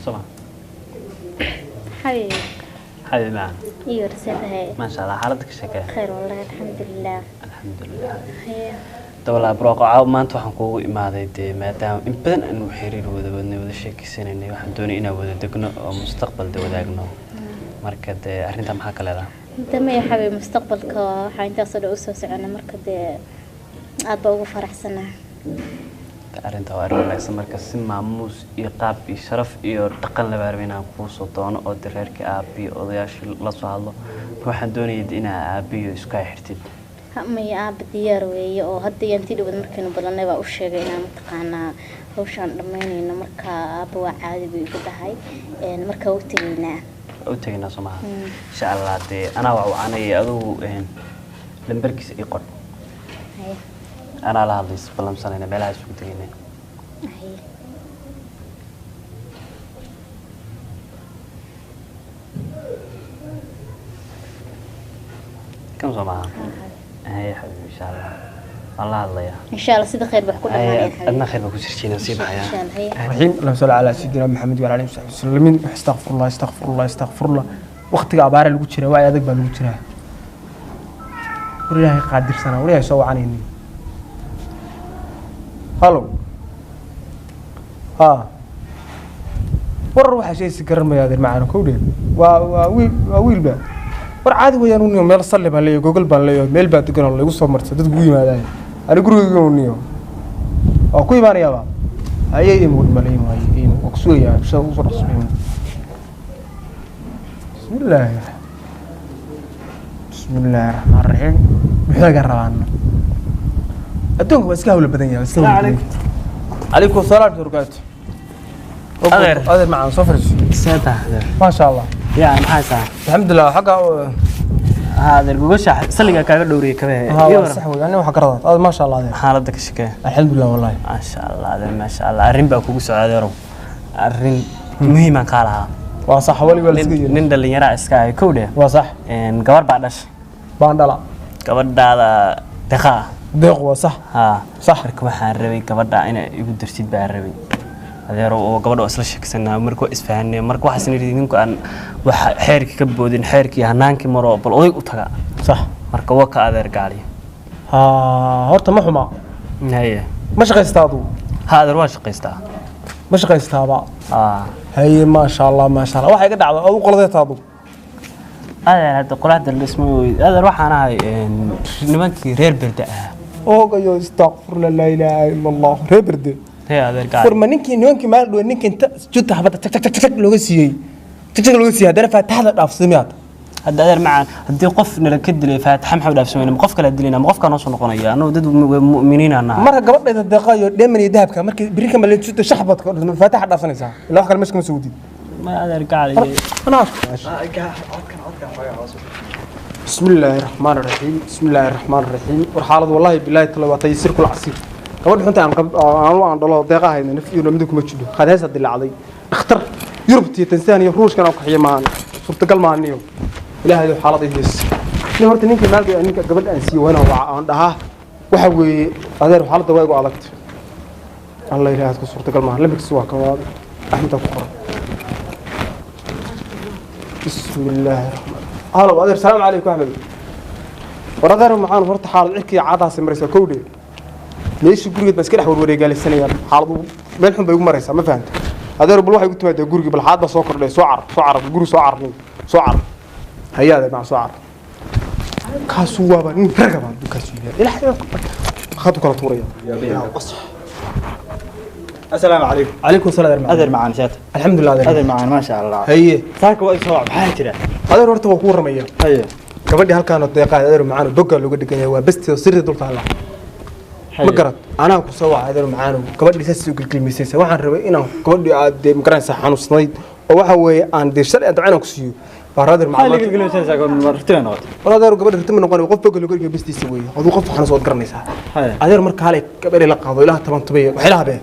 Soma. Xabiibi. Xabiibi macaan. Iyo warseedahay? Maasha Allah, xaaladda ka sheekee. Khayr wallahi, alxamdulilah. Alxamdulilah. Haye. Dawlaa barwaaqo, caawa maanta waxaan kuugu imaaday dee maadaama in badan aanu xiriir wada wadnay, wada sheekeysanaynay, waxaan doonay inaan wada degno oo mustaqbal de wadaagno. Marka dee arrintaa maxaa ka leedahay? Damaya xabiib, mustaqbalka waxaa intaasoo dhan usoo socona, marka dee aad baa ugu faraxsanahay. Arrintaa waa arrin wanaagsan. Marka si maamuus iyo qaab iyo sharaf iyo dhaqan laba rabay inaan kuu soo doono oo dee reerkii aabbiyo odayaashii la soo hadlo. Marka waxaan doonayay dee inaa aabbiyo isku xirtid. Maya, aaba diyaar weeye oo hadda iyo intii dhawad markaynu ballanay baa u sheegay inaan mataqaanaa hawshaan dhammaynayno. Marka aaba waa caadi buu igu dhahay. Marka u tegaynaa. Waa u tegaynaa, soo maha? Insha Allah dee anaa waa wacanaya, adigu lambarkiisa ii qor. Haye. Anaa la hadlaysa, ballamsanayna, meelaha isugu tegayna. Haye. Kan soo maha? Haye xabiib, insha Allah waan la hadlayaa. Insha Allah sida khayr wax ku Haye, dhamaanaya. Adna khayr baa ku jirjiina, sii baxaya. Insha Allah, haye. الرحيم، اللهم صل على سيدنا محمد وعلى اله وصحبه وسلم. استغفر الله، استغفر الله، استغفر الله. Waqtiga abaara lagu jira, waa adag baa lagu jiraa. War Ilaahay qaadirsanaa, war Ilaahay soo wacanaynin. Hallow, ha, war waxaa sheegaysa garan maya adeer macaan kowdhe. Waa wiil, waa wiilba. War caadi weeyaan uniyo, meel salli baan leeyahay, gogol baan leeyahay, meel baa degan oo laygu soo martay, dad kugu yimaadaan. Ani gurigayga uniyo waa ku imaanayaaba. Haye, imo dhimale, imo, haye imo, waa ku sugayaa sida ugu soo dhaqso imo. Bismillaahi, bismillaahi raxmaan raxiim. Muxuu iga rabaana? Adduunka waa iska hawlo badan yahay, waa iska hawlo badan yahay. Calaykum asalaam warahmatullahi. Adeer. Adeer macaan, soo fadhiiso. Seeta adeer. Maasha Allah. Yaa maxaa saa? Alxamdulilah xagga. Ha adeer, gogosha salligaa kaaga dhowriyay kabehe. Ha, waa sax wey, ani waxaa ka radaa adeer, maasha Allah adeer. Xaaladda ka shakee. Alxamdulilah wallahi. Maasha Allah adeer, maasha Allah. Arrin baa kugu socda adeerow, arrin muhiimaan kaa lahaa. Waa sax, wali waa la iska nin yeeli. Nin dhallinyaraa iska ahay kow dheh. Waa sax. Gabar baa dhashay. Baan dhala. Gabadhaada deqa ah. Deeq, waa sax. Ha. Sax. Marka waxaan rabay gabadha inay igu dartid baan rabay adeero, oo gabadha waa isla sheeksanaa, marka waa isfahanay. Marka waxaas nidhi ninku aan waxa xeerkii ka boodin, xeerkii hanaankii maro, bal odayg u taga. Sax. Marka waa ka adeer gaali. Ha, horta ma xuma. Haye. Ma shaqaystaa aduu? Ha adeer, waa shaqaystaa. Ma shaqaystaaba? Ha. Haye, maasha Allah, maasha Allah. Waxaa iga dhacda adu qoladeeta adu? Adeer, hadda qolaada dhisma weyd adeer, waxaan ahay nimankii reer Berde ahaa. Oogayo, istakfurla, laa ilaaha ila Allah, reer Berde. Ree adeer war gaali. Ma ninkii nimankii maal dhowe ninkii inta judta xabadda tag tag tag tag looga siiyey, tag tag looga siiyey, haddana faataxda dhaafsaday miyaad? Hadda adeer macaan, haddii qof nala ka dilay faataxa maxaa dhaafsamayna? Ma qof kale dilayna? Ma qofkaa noo soo noqonaya? Annagu dad mu'miniin aan nahay. Marka gabadhayda deeqa iyo dheeman iyo dahabka markii biri ka malin judta shaxbadka faataxa dhaafsanaysaa, ilaa wax kale meesha kama soo wadid. Ma adeer gaali. بسم الله الرحمن الرحيم، بسم الله الرحمن الرحيم. War xaalad wallahi billahi tala waa taysir kul casiir. Gabadh xunta aan qab aan dhalo deeqa hayna naf iyo mid kuma jiro, qadeesa dilaacday, dhakhtar Yurubta iyo Tansaaniya Ruushkan aan qaxiyo maahan, suurtagal maahan. Iyo ilaahay xaalad ay hees nin. Horta ninkii maalka ninka gabadh aan siiyo wana waa aan dhahaa waxa weeye adeer, xaaladda waa igu adagtay. Allah ilaahay ku suurtagal maahan. Lambarkiisa waa kan, waa Axmed ku qoran. بسم الله الرحمن. هلا adeer, السلام عليكم axmed. War adeer maxaan, horta xaalad cirkii caadaasi maraysaa kowdhe, meeshii gurigeed baa iska dhex warwareegaalaysanayaan, xaaladu meel xun bay igu maraysaa, ma fahanta adeer? Bal waxay igu timaadaa gurigii, bal xaalad baa soo kordhay. Soo car, soo car guri, soo car nin, soo car. Haye adeer maxaan, soo car. Kaasu waaba nin raga baa kaasu yahay, ilaa khadu kala tuuraya. السلام عليكم. Calaykum salaam adeer. أدر معان شات. Alxamdulilah adeer. أدر معان، ما شاء الله. Haye. ساك وإي صوع maxaa jira? Adeer horta waa ku warramaya. هيا. Gabadhii halkaan oo deeqaa adeer macaan boggaa looga dhigan yahay, waa besti oo sirri dul taalla, ma garad? Anaa ku soo wacay adeer macaanow, gabadhii saas u gilgilmaysaysa. Waxaan rabay inaan gabadhii aad dee magaranaysaa xanuunsanayd oo waxa weeye aan dee shalay aan dabcan inaan ku siiyo baa adeer maxaa macaan. laga gilgilmaysanaysaa? Goor martida noqotay. War adeer, gabadha rirtama noqon, qof bogga looga dhigay bestiisa weeye. Aduu qof xanuunsan waad garanaysaa. Haya. Adeer marka halay gabadhii la qaado ilaha 10 tobaya waxay habeen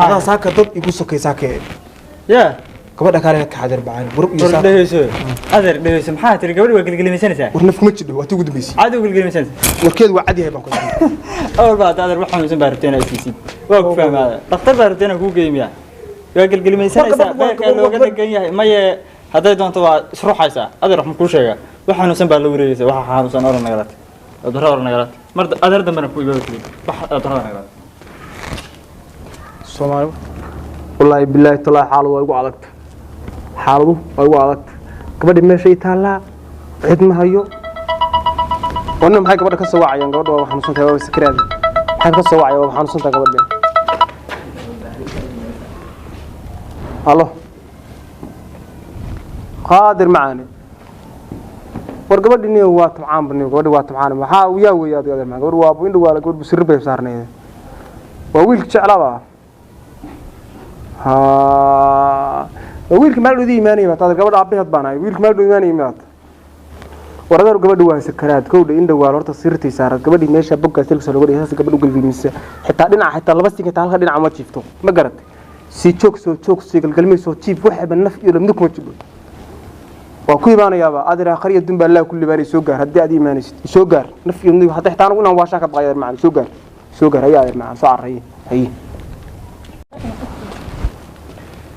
adaa saaka dad igu sokay saakee. Yaa. Gabadha kaale ka adeer macaan war iyo war saaka. Dhegeyso adeer, dhegeyso, maxaa tiri? Gabadhi waa gilgilmaysanaysaa? War naf kuma jidho, waa tii ugu dambeysay. Caadi u gilgilmaysanaysaa? Warkeedu waa cad yahay baan ku awal baa hadda adeer wax xanuunsan baa rabtay inaad siisid, waa ku fahmaada. Dhakhtar baa rabtay inaan kuu geeyo miyaa? Waa gelgelimaysanaysaa. War gabadhu waa- Beerkaa looga dhegan yahay maye, hadday doonto waa isruxaysaa. Adeer, wax ma kuu sheegaa? Wax xanuunsan baa la wareegaysa, waxa xanuunsan oran nagalat darro, oran nagalat mar adeer dambena ku ibaabi karin wax darrada nagalat. Soomaali, wallaahi bilaahi talaahi, xaaladu waa igu adagta, xaaladu waa igu adagta. Gabadhi meeshay taallaa cid ma hayo. Wana maxay gabadha ka soo wacayaan? Gabadha waa xanuunsan tahay, waa sakaraadi. Maxay ka soo wacayaan? Waa xanuunsan tahay gabadha. Halo Qaadir macaane, war gabadhi niyo waa tabcaan baniyo, gabadhi waa tabcaan. Maxaa yaa weeye adiga adeer macaan? Gabadhi waa indho, waa gabadh busirri bay saarnayd, waa wiilka jeclaaba ha, waa wiilka meel dhow imaanaya maata. Gabadha aabaheed baan ahay, wiilka meel dhow imaanaya maata. War adeer, gabadhi waa sakaraad kowdha, indha waa horta sirtay saarad gabadhi meesha bogga silka looga dhigay, saas gabadhu galgalmisa xitaa dhinaca, xitaa laba sin, xitaa halka dhinaca ma jiifto, ma garatay? Sii joog, soo joog, sii galgalmay, soo jiif, waxba naf iyo lamid kuma jiro. Waa ku imaanayaaba adeer, aakhir iyo dunba Allah kulli baan soo gaar. Haddii aad imaanaysid soo gaar, naf iyo ndig hadda xitaa anigu inaan waashaa ka baqay. Adeer macaan, soo gaar, soo gaar. Haye adeer macaan, soo carray, haye.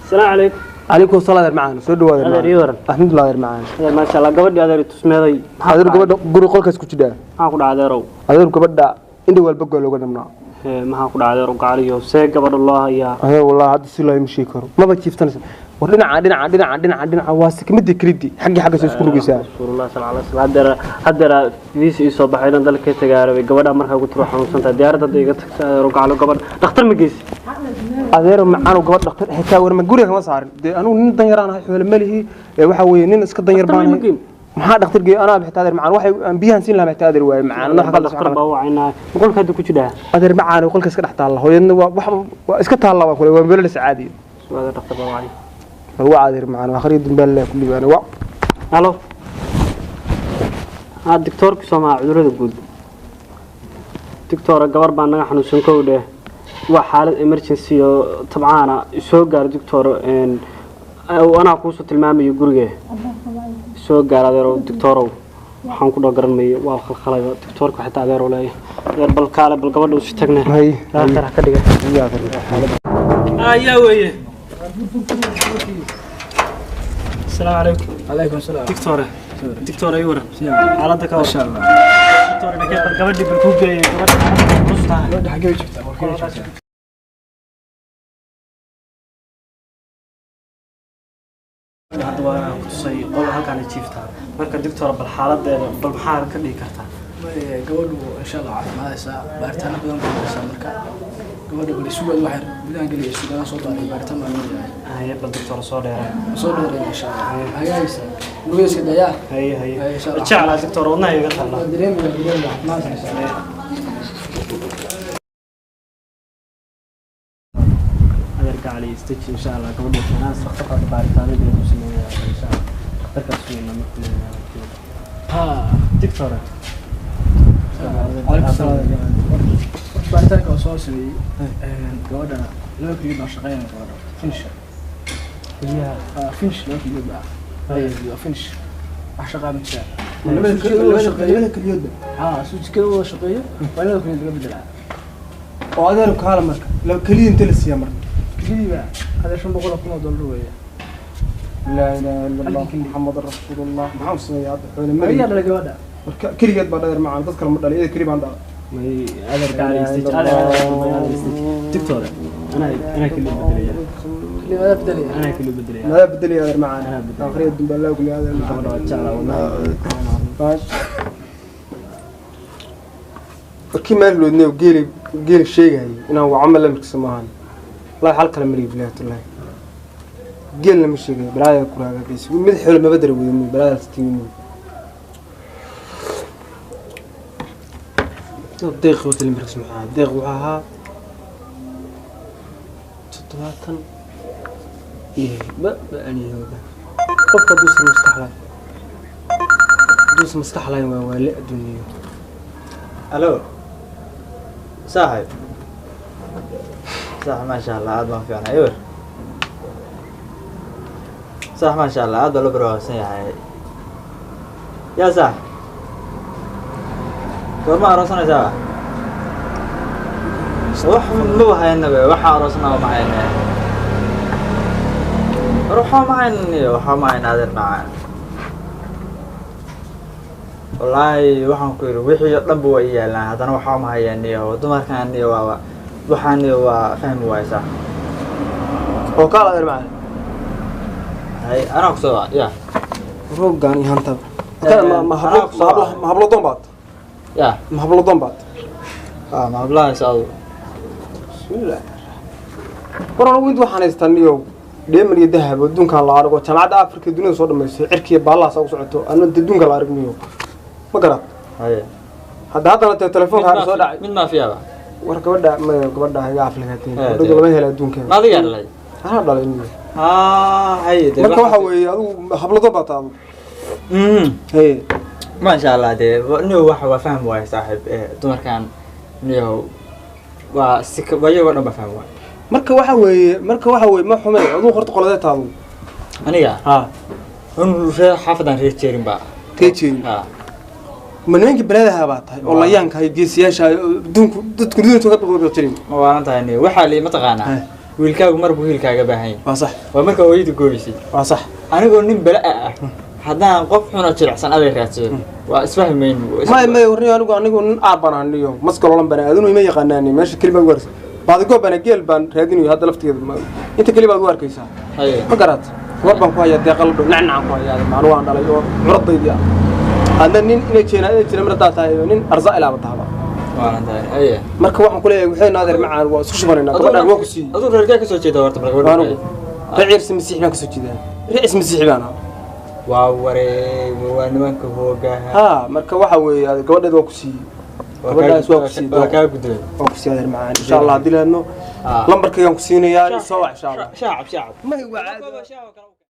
Asalaamu calaykum. Calaykum asalaam adeer macaan, soo dhawaad adeer. Adeer, ii waran. Alxamdulillah adeer macaan. Adeer, maasha Allah, gabadhii adeer tusmeeday. Adeer, gabadha guri qolkaas ku jidhaa. Maxaa ku dhacay adeerow? Adeer, gabadha indha walba goo looga dhamnaa. Maxaa ku dhacay adeerow gacaliyo? See gabadha loo hayaa? Adeer, wallahi hadda si loo ima sheegi karo, maba jiiftanaysa. War dhinaca, dhinaca, dhinaca, dhinaca, dhinaca, waa sikmadii kelidii xaggii xagga soo isku rugaysaa. Rasuulullah sal alay slam. Haddeera viis ii soo baxay inaan dalka ka tagaarabay. Gabadha markaa ugu tiro xanuunsan tahay, diyaaradda hadda iga tagta. Adeero gacalo, gabadh dhakhtar ma geysi? Adeero macaanu, gabadh dhakhtar xitaa war ma guriga kama saarin. Dee anugu nin dan yaraan ahay, xoolo ma lihi, ee waxa weeye nin iska dan yar baan Dhakhtar ma ahay. geyn? Maxaa dhakhtar geey? Anaa xitaa adeer macaan waxay aan biyahan siin lahaa xitaa adeer waaye macaan, anaa waxa kala Dhakhtar baa u wacaynaa, qolka hadda ku jidhaa. Adeer macaan, qolka iska dhex taalla, hooyadna waa wax waa iska taalla, waa kule waa meelo caadi. Su'aada dhakhtar baa wacay. Bal waa adeer macaan, waa akhriya dumbaa leh kulli baan waa. Halo, ha, doctoorka Soomaa cudurada guud. Doctora, gabar baa naga xanuunsan kow dheh, waa xaalad emergency oo tabcaana, soo gaar doctor. Anaa kuusoo tilmaamayo guriga, soo gaar adeerow. Doctorow, waxaan ku dhoo garan mayo, waa khalkhalay doctoorka xitaa adeerow leeyahay. Adeer, bal kaale, bal gabadha usi tagne. Hay. Aakhir ha ka dhiga. Iyo adeer xaalad Ayaa weeye. Asalaamu calaykum. عليكم السلام. Doctore, doctor, ay waran xaaladda ka ما waran? شاء الله. Doctor, bal gabadhii bal kuu geeyay, gabadha xaaladda culus tahay. gabadha xaggee joogtaa? Warkee joogtaa? Hadda waa ku tusay qol, halkaan ay jiiftaa. Marka doctor, bal xaaladeeda bal maxaa ka dhigi kartaa? Gabadhu insha Allah caafimaadaysaa, baaritaano badan bay maraysaa. Marka gabadha bal isugu waxay gudaha geliyay, sugadan soo baaray, baaritaan baa loo yahay. Haye, bal doctor soo dheeray. Soo dheereeyay insha Allah, hagaagaysa, murugada iska dayaa. Haye, haye. Haye, insha Allah. Jeclaa doctor, wadnaha iga taallaa. Waa dareemaya, dareemaya, caafimaadaysa insha Allah. Adeerka cali istaji, insha Allah gabadha fiinaan dhakhtarka baaritaanada ku sameeyaa insha Allah. Dhakhtarkaas weynaa markuu Ha. Doctor. عليكم السلام. Baaritaanka oo soo sameeyey gabadhana laba keliyood baa shaqeynaya gabadha, finish. Keliyaha? Finish, laba keliyood baa waa finish, wax shaqaa ma jiraan. Labada labada keliyoodba? Ha, suu jikada wada shaqeeyo, waa labada keliyood laga bedelaa. Oo adeer kaala, marka laba keliya inta la siiya marka? Keliyiiba hada $500,000 weeye. Laa ilaaha illa Allah Muhammad rasuulullah. Maxaan sameeyaa hadda? Xoolo ma Ayaa lihi. dhalay gabadha? Marka keligeed baa dhadeer macaan, dad kale ma dhalay, iyada keli baan dhalay. May, adeerka cali istaji, adeer, adeer istaji. Doctor, anaa keliya bedelaya. Keliyadaa bedelaya? Anaa keliya bedelaya. Madaa bedelaya adeer macaan? Anaa bedelaya. Akhriya dumbaa laa kulli adeer Gabadha waa macaan. jeclaa wadnaha. Markii meel loodnay geeli geeli sheegayay inaan waco ma lamarkiisa maahan. Wallahi xal kale malihi, bilaahi tallahi geelna ma sheegayo. Balaayada ku raagaagaysa mid xoolo maba dara weyo, balaayadaas timi deeq wata lamarkiisa maxaa ahaa? Deeq wuxuu ahaa 70 iyo ba ba aniyooda. Qofka hadduusan maskax lahayn, hadduusan maskax lahayn, waa waale adduunyo. Alo saaxib, sax, maasha Allah, aad baan fiicnay ewer. Sax, maasha Allah, aad baa loo barwaaqsan yahay. Yaa sax, goorma aroosanaysaa? Wax maba haynabe, waxa aroosnaa ma hayne. Waxaa mahayn, waxaa mahayn, adeer macaan. Wallaahi waxaan ku yidhi wixii oo dhanba waa ii yaalaan, haddana waxaa mahayaan niyo dumarkan niyo waaba waxaan niyo waa fahmi waaysaa. Oo kaal, adeer macaan. Hay, anaa kusoo ya. Roogaan iyo hanta ma ma hablo ma hablo ma hablo doon baad? Ya. Ma hablo doon baad? Ah, ma hablahaas adu? Bismillah. War anigu inta waxaan haystaa niyow dheeman iyo dahab, adduunkaan la argo, jaamacadda Afrika dunida soo dhamaysay, cirkiya baallahaas ugu socoto, anna adduunka la arag niyow, ma garad? Haye. Haddana tee telefoonka hadda soo dhacay. Mid maafiyaaba. War gabadha maya, gabadha iga aflagaateen. Eh, gabadha lama hela adduunkan. Ma adigaa dhalay? Anaa dhalay niyow. Ah, haye dee. Marka waxa weeye adigu habladoon baa taado. Haye. Maasha Allah, dee niyo waxa waa fahmi waaye saaxiib. Dumarkan niyo waa si iyagoo dhan ba fahmi waaye. Marka waxa weeye ma xume, adigu horta qoladee taadu? Aniga? Ha. Un reer xaafadan, reer jeerin ba. Reer Jeerin? Ha. Ma nimankii beledaha baa tahay oo layaanka hay geesiyaasha hay oo adduunku dadku dunida ka biqo jirin? Ma waalan tahay niyo? Waxaa lii mataqaanaa He. wiilkaagu mar buu hiilkaaga baahan yahay. Waa sax. Waa marka hooyadu gooysay. Waa sax. Anigoo nin bala ah haddaan qof xuna jilicsan aday raadsado, waa isfahmayn. May may, warniyo anigu nin aar baan aniyo maskalolan baan aadunu ima yaqaanaani, meesha keli baad u arkaysaa baadigoo baan geel baan raadinayo hadda laftigeeda inta keli baad u arkaysaa. Haye. Ma garaad? Gabar baan ku hayaa, deeqa la dhow nacnacaan ku hayaa, anigu aan dhalay oo curadaydii ah, adna nin inay jeena inay jira mar haddaa tahay nin arza ilaaba tahaba. Waalan tahay, haye. Marka waxaan ku leeyahay waxay naadir macaan waa isku shubanaynaa, gabadhaan waa ku siiyey. Aduu reerkee kasoo jeeda horta marka gabadha? Anigu reer Masiix baan kasoo jeedaa, reer Masiix baan ahaa. Waa waree, waa nimanka hoogaha. Ha, marka waxa weeye gabadheed waa ku siiyey, gabadhaas waa ku siiyey. Waa kaa gudbay. Waa ku siiyey, adeer macaan. Insha Allah haddii la hadno Ah. lambarkaygaan ku siinayaa, soo wac insha Allah. Shaacab, shaacab. May waa caadi.